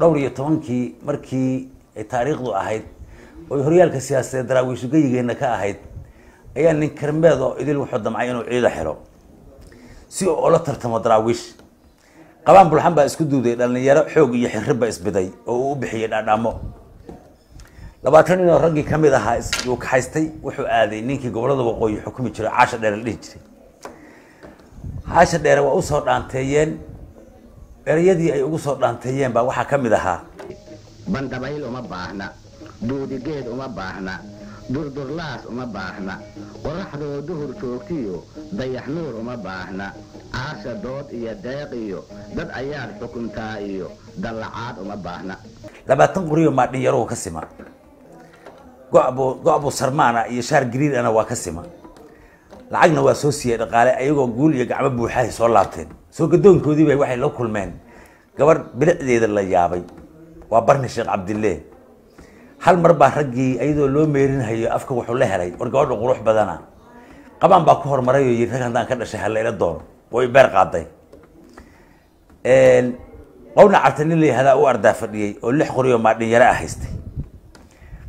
1914kii markii ay taariikhdu ahayd oo horyaalka siyaasadeed Daraawiishu geyigeenna ka ahayd, ayaa nin karmeed oo idil wuxuu damcay inuu ciida xiro si uu ula tartamo Daraawiish. Qabaan Bulxan baa isku duuday dhalinyaro xoog iyo xirriba isbiday oo uu u bixiyey dhaadhaamo. 20 nin oo raggii ka mid ahaa uu kaxaystay, wuxuu aaday ninkii gobollada waqooyi xukumi jiray, Caasha Dheere la dhihi jiray. Caasha Dheere waa usoo dhaanteeyeen. Ereyadii ay ugu soo dhaanteeyeen baa waxaa ka mid ahaa: Bandabayl uma baahna, duudigeed uma baahna, durdurlaas uma baahna, qoraxdoo duhur joogtiyo dayax nuur uma baahna, Caasha dood iyo deeq iyo dad ayaad xukuntaa iyo dallacaad uma baahna. 20 qoriyo maadhin yaruhu ka sima, go' buu sarmaana iyo shaar gariirana waa ka sima, lacagna waa soo siiyey dhaqaale. Ayagoo guul iyo gacmo buuxahay soo laabteen. Soo gadoonkoodii bay waxay la kulmeen gabar bilicdeeda la yaabay, waa Barni Sheekh Cabdille. Hal mar baa raggii iyadoo loo meerinhayo afka wuxuu la helay, war gabadha qurux badana. Qabaan baa ku horumaray oo yidhi, rag haddaan ka dhashay hala ila doono, way beer qaaday. Qowna Carta nin la yihahdaa u ardaa fadhiyey oo 6 qori oo maadhinyaro ah haystay.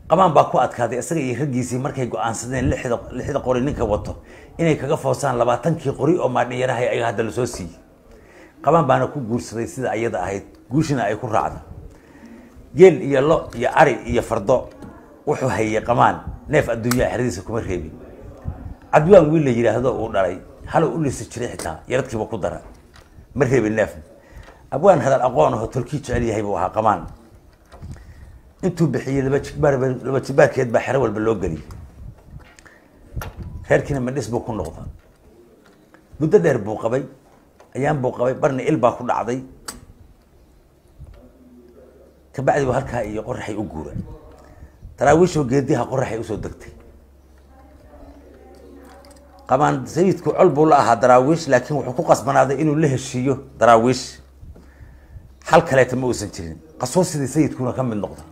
Qabaan baa ku adkaaday isaga iyo raggiisii markay go-aansadeen lixda qori ninka wato inay kaga foosaan 20kii qori oo maadhinyaraha ayaga hadda lasoo siiyey. Qabaan baana ku guursaday sida ayada ahayd, guushina ay ku raacda. Geel iyo lo iyo ari iyo fardo wuxuu hayey Qamaan, neef adduunyaa xeradiisa kuma reebin. Cadwaan wiil la yidhaahdo uu dhalay halow u lisi jiray, xitaa yaradkiiba ku dara, ma reebin neef. Abwaan hadal aqoon aho tolkii jecel yahay buu ahaa Qamaan. Intuu bixiyey laba jigbaar, laba jigbaarkeed baa xero walba loo geliyey. Reerkiina madhis buu ku noqda. Muddo dheer buu qabay, ayaan buu qabay Barni, il baa ku dhacday. Kabacdi bu halkaa iyo Qoraxay u guura. Daraawiishoo geediha Qoraxay usoo degtay. Qabaan sayidku col buu la ahaa Daraawiish, laakiin wuxuu ku qasbanaaday inuu la heshiiyo Daraawiish, xal kaleeta ma uusan jirin. Qasuusidii sayidkuna ka mid noqda.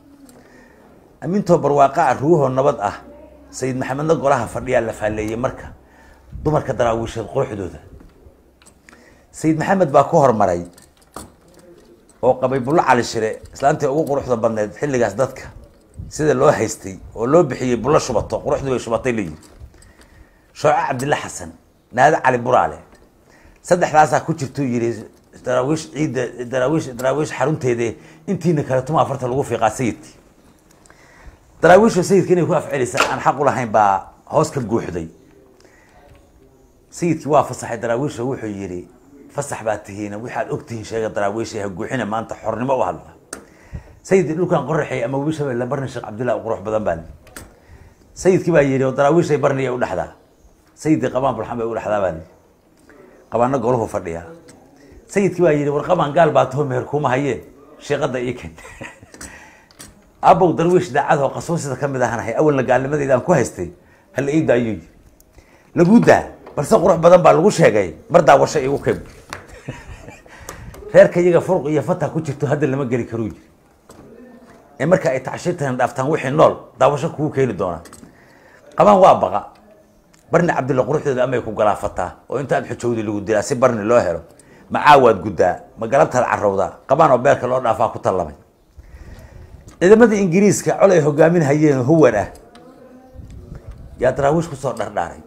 Amintoo barwaaqa ah, ruuhoo nabad ah, Sayid Maxamedna golaha fadhiyaa la faaleeyey marka dumarka Daraawiisheed quruxdooda. Sayid Maxamed baa ku hormaray oo qabay Bullo Cali Shire, islaantii ugu quruxda badneed xilligaas dadka sida loo haystay oo loo bixiyey Bullo Shubato, quruxdii bay shubatay la yiri. Shooco Cabdille Xasan, Naado Cali Buraale, saddexdaasaa ku jirtuu yidhi Daraawiish ciidda Daraawiish, Daraawiish xarunteede intiina kale tuma afarta lagu fiiqaa. Sayidkii Daraawiishu sayidka inay ku afcelisa aan xaq u lahayn baa hoos ka guuxday. Sayidkii waa fasaxay Daraawiisha, wuxuu yidhi, fasax baa tihiina, waxaad og tihiin sheega Daraawiisha, ha guuxina, maanta xornimo u hadla. Sayidkii dhulkan Qoraxay ama Webi Shabeelle Barni Sheekh Cabdillah u qurux badan baa. Sayidkii baa yidhi, oo Daraawiishay Barniya u dhexdaa? Sayidkii Qabaan Bulxan bay u dhexdaa baa. Qabaano goluhu fadhiyaa. Sayidkii baa yidhi, war Qabaan gaal baa taho, meher kuma hayee, sheeqada ii ken. Abow darwiish daacadoo qasuusida ka mid ahanahay, awalna gaalnimadayda aan ku haystay, hala ii daayuu yidhi. Laguu daa, balse qurux badan baa lagu sheegay, mar daawasho iigu keen. Reerka iyaga furuq iyo fata ku jirto hadda lama geli karuu yidhi, ee marka ay tacshiirtan dhaaftaan wixii nool daawasho kugu keeni doonaa. Qabaan waa baqa, Barni Cabdilla quruxdooda amay ku galaafataa oo intaad xujowdi lagu dilaa si Barni loo helo, ma caawaad guddaa, ma galabtaad carowdaa? Qabaan oo beerka loo dhaafaa ku tallamay. Ciidamadii Ingiriiska col ay hogaamin hayeen huwan ah yaa Daraawiish kusoo dhardhaaray.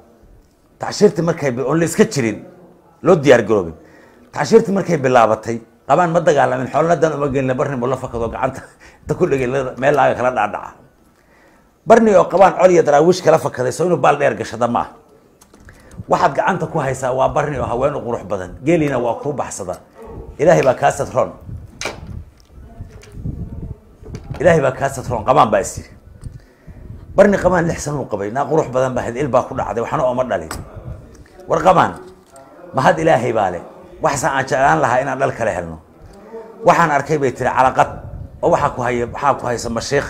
Tacshiirtii markay oon la iska jirin loo diyaar garoobin, tacshiirtii markay bilaabatay, Qabaan ma dagaalamin, xoolana dan uma gelina. Barni buu la fakadoo gacanta inta ku dhegay meel laaga kala dhaadhaca. Barni oo Qabaan col iyo Daraawiish kala fakaday, soo inuu baal dheer gashada ma ah? Waxaad gacanta ku haysaa waa Barni oo haween u qurux badan, geelina waa kuu baxsada. Ilaahay baa kaa sadroon, Ilaahay baa kaa sadroon, Qabaan baa is yiri. Barni Qabaan 6 sano uu qabay, naa qurux badan baa had, il baa ku dhacday, waxna ooma dhalin. War Qabaan, mahad Ilaahay baa le, waxsa aan jeclaan lahaa inaan dhal kale helno. Waxaan arkay bay tiri calaqad oo waxaa ku haya, waxaa ku haysa mashiikh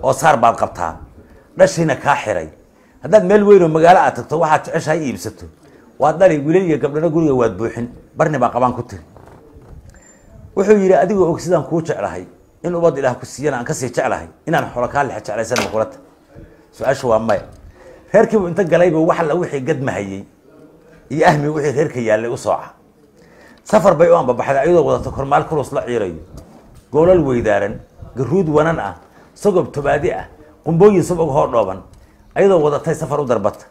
oo saar baad qabtaa, dhashiina kaa xiray. Haddaad meel weyn oo magaalo aad tagto waxaad jeceshahay iibsato, waad dhali wiilal iyo gabdhana, guriga waad buuxin. Barni baa Qabaan ku tiri. Wuxuu yidhi, adigoo og sidaan kuu jeclahay, in ubad Ilaah ku siiyana aan kasii jeclahay, inaan xolo kaa lexa jeclaysan makulata? Su-aashu waa maya. Reerkiibu inta galaybu wax alla wixii gadmahayey iyo ahmi wixii reerka yaallay u sooca. Safar bay u ambabaxday ayadoo wadato kormaal kulus la ciirayo, goolal weydaaran, garuud wanan ah, sogob tobaadi ah, qumbooyin subag hoo dhooban ayadoo wadatay safar u darbata.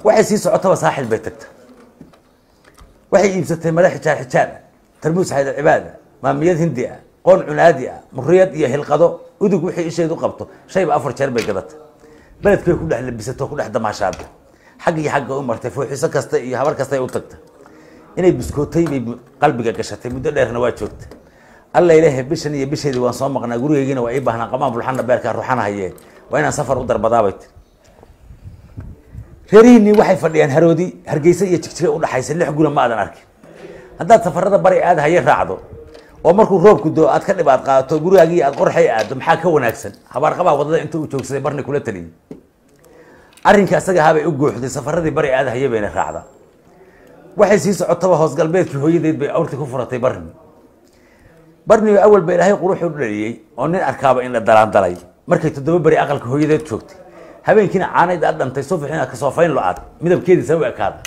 Waxay sii socotaba saaxil bay tagta. Waxay iibsatay mare xijaar xijaar ah, tarmuus xayda cibaada, maamiyad hindi ah, qoon cunaadi ah, muriyad iyo hilqado udug. Wixii isheedu qabto shayba 4 jeer bay gadata. Beledkay ku dhex labisato, ku dhex damaashaada, xagga iyo xagga u martay, fooxiso kasta iyo habar kastay u tagta. Inay biskootay bay qalbiga gashatay, muddo dheerna waa joogta. Alla ilaahay, bishan iyo bisheedii waan soo maqnaa, gurigeygiina waa ii baahnaa, qamaan bulxanna beerkaa ruxanahaye, waa inaan safar u darbadaabay tiri. Reerihiinii waxay fadhiyaan Haroodi, Hargeysa iyo Jigjiga udhaxaysa, 6 guna ma aadan arkin. Haddaad safarada bari aad haye raacdo oo markuu roobku doo aad ka dhibaad qaadato, gurigaagii aad qorxay aado, maxaa ka wanaagsan? Habaarqabaa wadada inta uu joogsaday barni kula taliyey. Arrinka asaga ahaabay u gooxday, safaradii bari aad haye bayna raacda. Waxay sii socotaba hoos galbeedkii hooyadeed bay awrtii ku furatay barni. Barni awal ba ilaahay quruxu dhaliyey oo nin arkaaba in la dalaandalay. Markay 7 beri aqalka hooyadeed joogtay, habeenkiina caanayd aad dhantay, subaxiina kasoo fayn lo-aad, midabkeediisa u ekaada.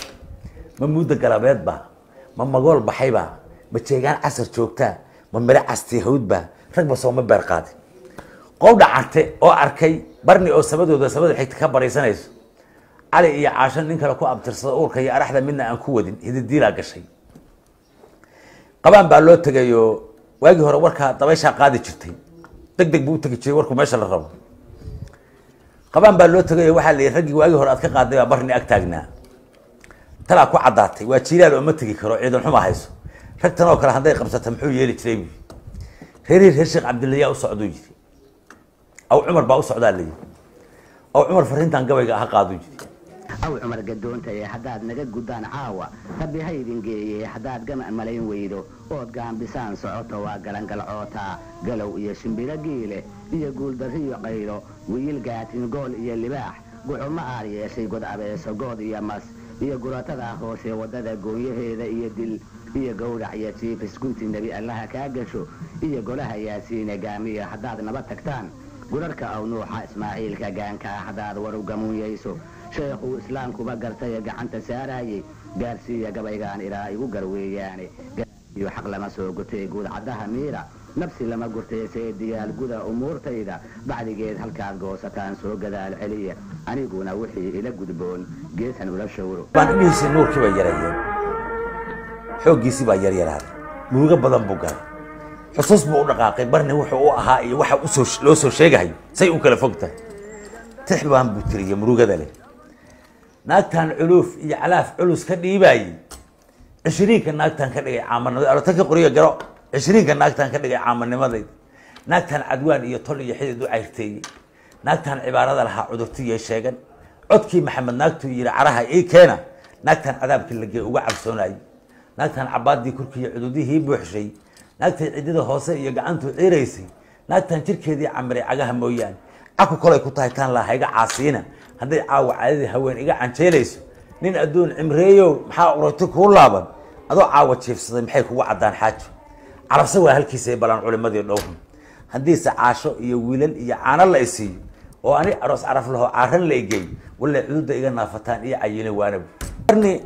Ma muddo galabeed ba, ma magool baxayba, ma jeegaan casar joogtaa, ma miro castii hawdba, ragba sooma beer qaadin. Qowdha carte oo arkay barni oo sabadooda sabada xigta ka baraysanayso, Cali iyo Caasho nin kale ku abtirsado, uurka iyo araxda midna aan ku wadin, hididiilaa gashay. Qabaan baa loo tegayoo waagii hore warkaa dabayshaa qaadi jirtay, deg deg buu u tegi jiray warku meesha la rabo. Qabaan baa loo tegayo, waxaa la yidhi raggii waagii hore aad ka qaaday baa barni ag taagnaa. Talaa ku caddaatay, waa jiilaal oo ma tegi karo, ciidan xuma hayso, rag tan oo kale hadday qabsata muxuu yeeli jiray buu. Reerihii reer Sheekh Cabdillayaa u socduu yidhi, Aw Cumar baa u socdaa la yidhi. Aw Cumar fariintan gabayga ha qaaduu yidhi. Aw Cumar gadoontaye, haddaad naga guddaan caawa, Rabbi ha idin geeye. Haddaad gama malayn weydo ood gaambisaan socoto, waa galangalcootaa galow iyo shimbiro giile iyo guuldarriyo qaylo, wiil gaatin, gool iyo libaax, guxuma aar yeeshay, god abeeso, good iyo mas iyo guratada hoose, waddada goonyaheeda iyo dil iyo gowrac iyo jiifis, gunti Nebi Allaha kaa gasho iyo golaha Yaasiine gaamiya. Haddaad naba tagtaan gurarka aw Nuuxa Ismaaciilka gaankaa, haddaad war u gamuunyayso sheekhuu islaamkuba gartaye gacanta saaraayey, gaarsiiya gabaygaan ilaa igu garweeyaane. Iyo xaq lama soo gutay, guud caddaha miira nafsi lama gurtay, seediyaal guda umuurtayda bacdigeed halkaad goosataan soo gadaal celiya, aniguna wixii ila gudboon geesan ula showro. Baan indhihiisii nuurkii bay yarayeen, xooggiisii baa yaryaraaday, murugo badan buu galay, xusuus buu u dhaqaaqay barni wuxuu u ahaa iyo waxa usoo loo soo sheegahayo say u kala fog tahay. Tix baan buu tiriyey murugada leh. Naagtan culuuf iyo calaaf culus ka dhiibaayey, 20-ka naagtan ka dhigay caamanimada, alotanka qoriga garo, 20-ka naagtan ka dhigay caamanimadayda, naagtan cadwaan iyo tol iyo xidid u cayrteeyey, naagtan cibaarada lahaa cudurtiyay sheegan, codkii Maxamed naagtuu yidhi caraha ii keena, naagtan cadaabkii lagee uga cabsoonayey, naagtan cabaadii korkiiyo cududihii buuxshay, naagtay ciddida hoose iyo gacantuu ciiraysay, naagtan jirkeedii camiray cagaha mooyaane, caku kolay ku tahay taan laha iga caasiina, hadday caawa caadadii haween iga canjeelayso, nin adduun cimreeyow maxaa urati kuu laaban, adoo caawa jiifsaday maxay kugu caddaan xaajo, carabse waa halkiisa balan culimadii dhowrun. Haddiise caasho iyo wiilal iyo caano la isiiyo oo ani aroos caraf laho caaran la igeeyo, walla cududa iga naafataan iyo cayine waanabu. Barni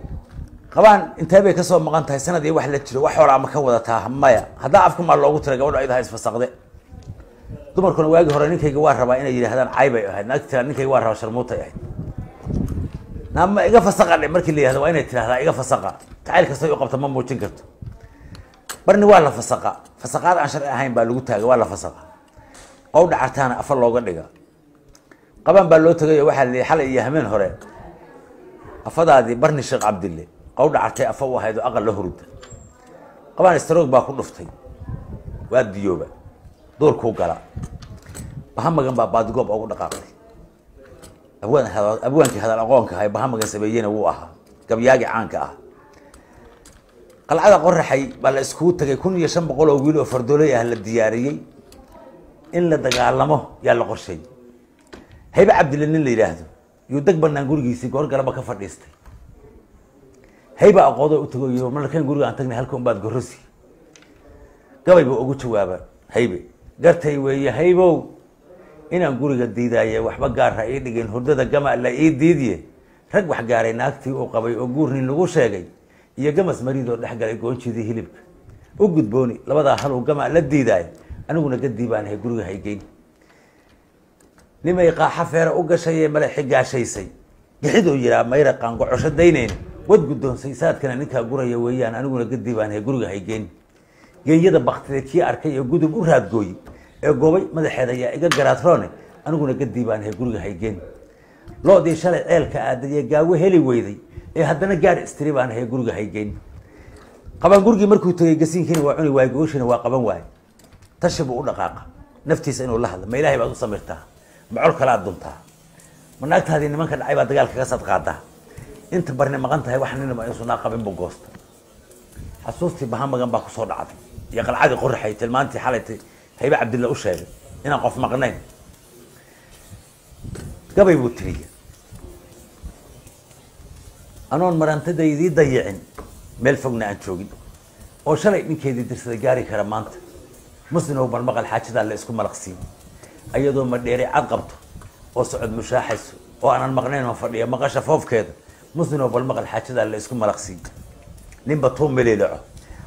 qabaan intee bay kasoo maqan tahay? Sanad iyo wax la jiro. Wax xoolaa ma ka wadataa? Maya. Haddaa afka maa loogu tiray gabadho ayadaha isfasaqde. Dumarkuna waagii hore ninkayga waa rabaa inay yidhahdaan caybay ahayd. Naagti tiraa ninkayga waa rabaa sharmuutay ahayd. Naama iga fasaqa dhe markii la yihahdo, waa inay tidhahdaa iga fasaqa. Jacayl kastay u qabta ma muujin karto. Barni waa la fasaqa, fasaqaad aan sharci ahayn baa lagu taagay, waa la fasaqa, qowdha cartaana afa looga dhiga. Qabaan baa loo tagayo, waxaa la yihi xalay iyo hameen hore afadaadii Barni Sheekh Cabdille qowdha cartay afa u ahayd oo aqal la hurda. Qabaan stroog baa ku dhuftay, waa diyooba, duurkuu gala. Bahamagan baa baadigoob ugu dhaqaaqday. Abwaan, abwaankii hadal aqoonka ahay bahamagan sameeyena wuu ahaa gabyaagi caanka ah. Qalcada Qoraxay baa la iskugu tagay, 1500 oo wiil oo fardooley ah la diyaariyey, in la dagaalamo yaa la qorsheeyey. Haybe Cabdille nin la yidhaahdo yuu deg banaan gurigiisii goor galaba ka fadhiistay. Hayba aqoodoo u tago iyo markan guriga aan tagnay halka unbaad gorrosi. Gabay buu ugu jawaaba haybe: gartay weeye haybow inaan guriga diidaaye, waxba gaar ha ii dhigin, hurdada gama la ii diidiye. Rag wax gaaray naagtii uu qabay oo guurnin lagu sheegay Iyo gamas mariidoo dhex galay goonjidii hilibka u gudbooni labadaa haluu gama la diidaay, aniguna gadii baan ahay guriga haygeyn. Nimay qaaxa feera u gashayee male xigaashaysay gixidoo yihaa mayra qaangocosho daynayn wad guddoonsay saadkana ninkaa guraya weeyaan, aniguna gadii baan ahay guriga haygeyn. Geeyada baktida kii arkay ee gudub u raadgooyey ee goobay madaxeeda ayaa iga garaadroone, aniguna gadii baan ahay guriga haygeyn. Loodii shalay ceelka aaday ee gaawo heli weyday ee haddana gaar istiri baan ahay guriga haygeyn. Qabaan gurigii markuu tegey gasiinkiina waa cuni waay, gooshina waa qaban waay. Tashi buu u dhaqaaqa naftiisa inuu la hadla. Ma ilaahay baad u samirtaa, ma col kale aad duntaa, ma naagtaadii nimanka dhacay baa dagaal kaga sad qaadaa? Inta barni maqan tahay wax ninaba insunaa qabin buu goosta. Xasuustii baha magan baa kusoo dhacday iyo qalcadii qoraxay tilmaantii xalaytay Haybe Cabdilla u sheegay inaan qof maqnayn. Gabay buu tiriya: anoon marantidaydii dayicin, meel fogna aan joogin, oo shalay ninkeedii dirsaday gaari kara maanta, muslimow bal maqal xaajadaa la isku malaqsiin. Ayadoo madheere cad qabto oo socod mushaaxayso oo aanan maqnayn oo fadhiya maqasha foofkeeda, muslimow bal maqal xaajadaa la isku malaqsiin. Ninba tuu mililaco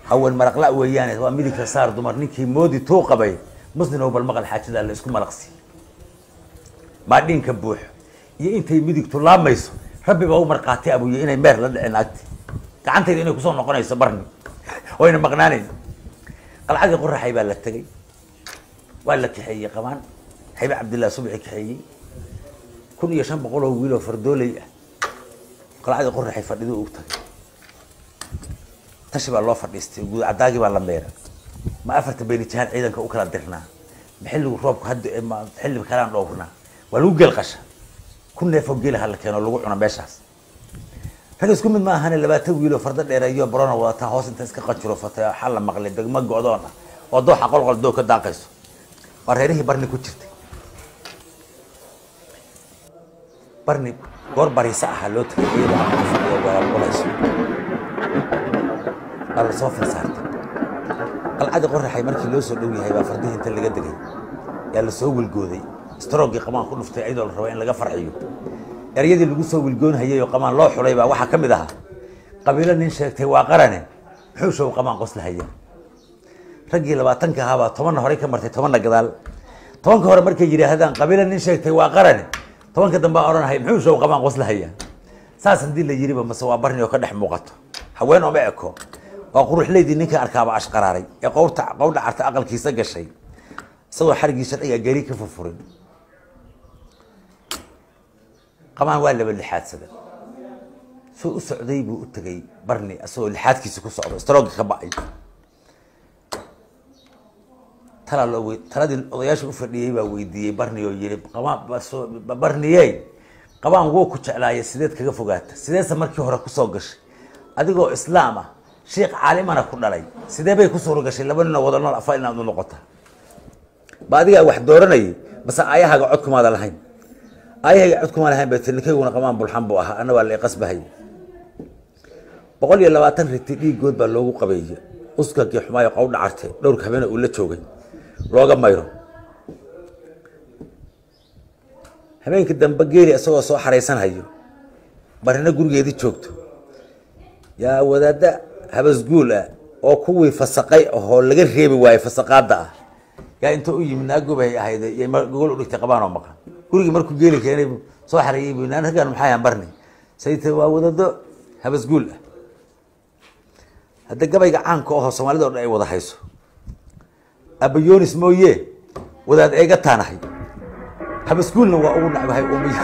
haween maraqla weeyaane, waa midigta saar dumar ninkii moodi tuu qabay, muslimow bal maqal xaajadaa la isku malaqsiin. Maadhiinka buuxo iyo intay midigtu laamayso, rabbi baa u markhaati abuye inay meer la dhicin naagti gacantayda inay kusoo noqonayso barni oo ayna maqnaanayn. Qalcadii qoraxay baa la tegey, waa la kaxeeyey Qabaan. Haybe Cabdillah subaxi kaxeeyey 1500 oo wiil oo fardooley ah. Qalcadii qoraxay fadhidu ugu tagay, tashi baa loo fadhiistay, guud cadaagii baa la meera. Ma afarta beenijahaan ciidanka u kala dirnaa? Ma xilligu roobku hadda ma xilli kalaan dhowrnaa? Waa lagu geel qasha, 1000 neefoo geela hala keeno lagu cuno meeshaas. Rag isku mid ma ahane, 20 wiiloo fardo dheereeyo barona wadataa hoos inta iska qanjurufatay. Waxaa la maqlay degmo go'doon ah oo dooxa qolqol doog ka daaqayso, waa reerihii barni ku jirtay. Barni goor bariisa ahaa loo tagay iyadoo aan fadhiyo weelal culayso, baa lasoo filsaartay. Qalcadii qoraxay markii loo soo dhow yahay baa fardihii inta laga degay yaa lasoo wilgooday. Stroogii Qamaan ku dhuftay iyadoo la rabo in laga farxiyo, eryadii lagu soo wilgoonhayay oo Qamaan loo xulay baa waxaa ka mid ahaa: qabiilo nin sheegtay waa qarane, muxuu show Qamaan qoslahaya? Raggii 20-ka ahaabaa 10-na horey ka martay, 10-na gadaal. 10-ka hore markay yidhaahdaan qabiilo nin sheegtay waa qarane, 10-ka dambe aa odhanhay muxuu show Qamaan qoslahaya? Saas haddii la yiriba mase waa barni oo ka dhex muuqato. Haween ooma eko, waa quruxleydii ninka arkaaba ashqaraaray ee qowrta qowdha carta aqalkiisa gashay isagoo xariggii sharciga geri ka furfurin. Qamaan waa laba lixaadsada suu u socday buu u tegay barni isagoo lixaadkiisa ku socdo, stroogi ka ba'ay. Talaa loo taladii odayaasha u fadhiyey baa weydiiyey barni oo yihi: Qamaan barniyey, Qabaan wuu ku jeclaaya, sideed kaga fogaata? Sideese markii hore kusoo gashay adigoo islaam ah, sheikh caalimana ku dhalay? Sidee bay ku suura gashay laba ninoo wada nool afa inaad u noqota? Ba adigaa wax dooranayay base aayahaaga cod kumaada lahayn? Aayahayga cod kumaan lahayn bay tiri, ninkayguna Qamaan Bulxan buu ahaa, anna waa la iqasbahay. 120 riti dhiigood baa loogu qabeeyey uskagii xumaayo qow dhacarte dhowrka habeena uu la joogay looga mayro. Habeenkii dambe geeli isagoo soo xaraysanhayo, barina gurigeedii joogto, yaa wadaadda habasguul ah oo kuwii fasaqay ahoo laga reebi waayey fasaqaadda ah yaa inta u yimid naagobay ahayd gogol u dhigtay Qabaan oo maqan. Gurigii markuu geeli keenay soo xareeyey bu naan raggaan maxay ahan barni sayte waa wadaado habasguul ah. Hadda gabayga caanka ahoo soomaalida o dhan ay wada hayso, abayonis mooye wadaad eega taanahay, habasguulna waa ugu nacbahay umiya.